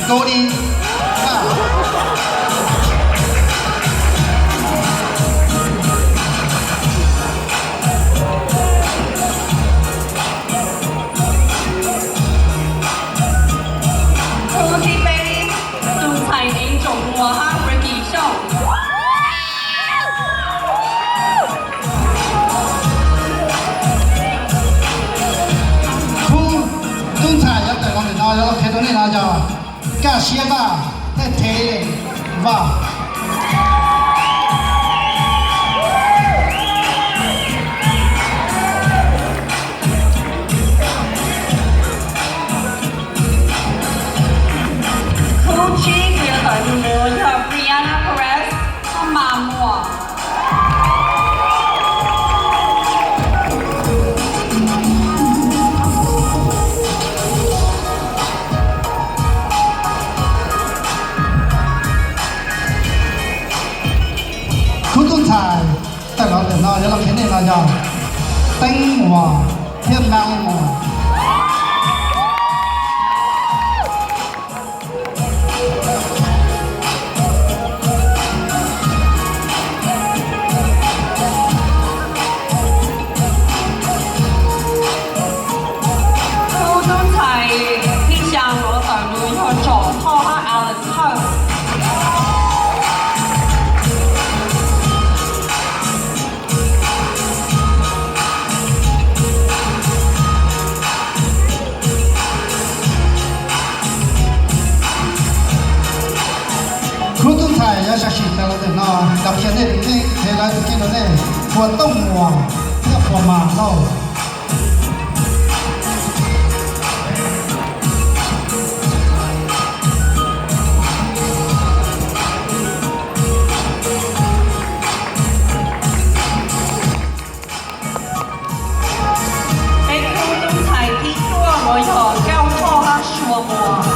Kau li. Khub thib peb, tus ntxhais Angel Muas hab Ricky Xyooj. Khub tub ntxhais yuav tawm los ntawm no yuav los qhia rau nej no yog Kaj Siab Vaj thiab Thev Vaj. Khub tsib kws yuav tawm ntawm no yog Brianna Perez, Mas Muas. Khub tub ntxhais tawm los ntawm no yuav los qhia nej no yog Teeb Muas thiab Mab Muas. Khub tub ntxhais thib xya los tawm no yog Tsom Thoj hab Alex Thawj. Khub tub ntxhais yuav sam sim tawm los ntawm no los qhia nej tus kheej, qhia lawv tus kheej rau nej, Puas Tooj Muas thiab Puas Mas Lauj. Peb khub tub ntxhais thib cuaj los yog Kauj Thoj hab Sua Muas.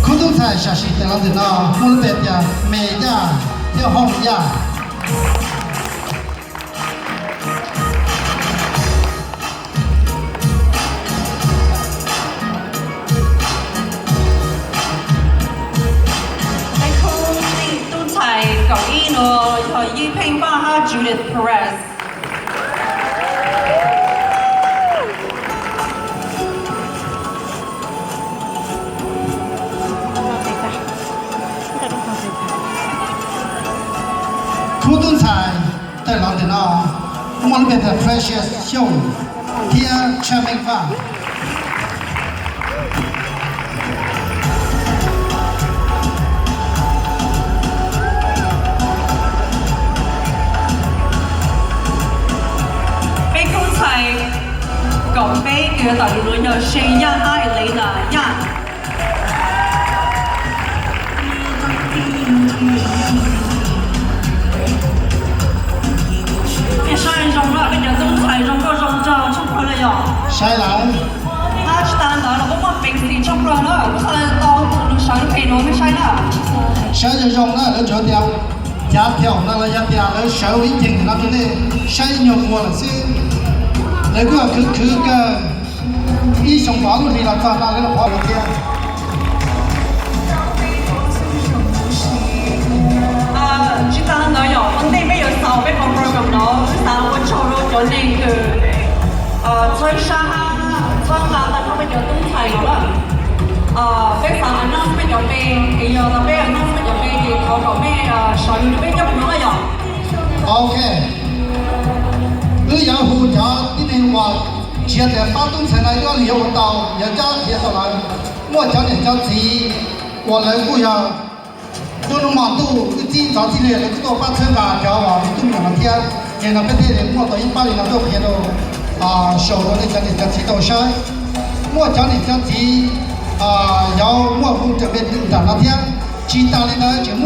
Khub tub ntxhais sam sim tawm los ntawm no muaj lub npe tias Me Yaj thiab Hoob Yaj. Peb khub tub ntxhais kaum ib no yog Yij Pheej Vaj hab Judith Perez. Khub tub ntxhais tawm los ntawm no muaj lub npe tias Precious Xyooj thiab Tshaj Meej Vaj. Peb khub ntxhais kaum peb kws tawm los yog See Yaj hab Elena Yaj. Nej saib zoo na, peb cov tub ntxhais zoo nkauj zoo nraug tshaj plaws li yom. Saib lawm. Hab tsis tas ntawd los kuj muaj peev xwm tshaj plaws na, kuv xa tau tus nws sawv pem no nej saib na. Saib zoo zoo na, lawv tsuas tias cav thiaum no los yog tias lawv sawv ib ceem no rau nej saib nyuag qhuav lawm xwb. Lawv kuj yog khwv khwv kawg, ib xyoo tau ob lub hli los txog no lawv los pov lawv thiab. Tsis tas ntawd yog ua ntej peb yuav xaus peb qhov program no, wb xav ua tsaug rau cov neeg kws txhawb sab hab txhawb nqa tau rau peb cov tub ntxhais no lawm. Peb xav announce peb cov npe, es yog tau peb announce peb cov npe ces thov kom mej sawv nrog peb nyob mus no na yom. Ok. Wb yuav hu cov tib neeg uas nrhiav tias pab tub ntxhais no ib ob hlis yuav ua tau, yuav coj nrhiav tau lawm. Muaj cov niam cov txiv uas lawv kuj yog tub nus mos ntuj wb txib ntxov txij li lawv kuj tuaj pab txhawb nqa cov uas me tub me nyuam no thiab. Ces no peb thiaj li muaj tau ib pab li no tuaj qhia rau, sau rau nej cov niam cov txiv tau saib. Muaj cov niam cov txiv yuav muaj hu raws npe nram no thiab. Tsis tas li ntawd tseem muaj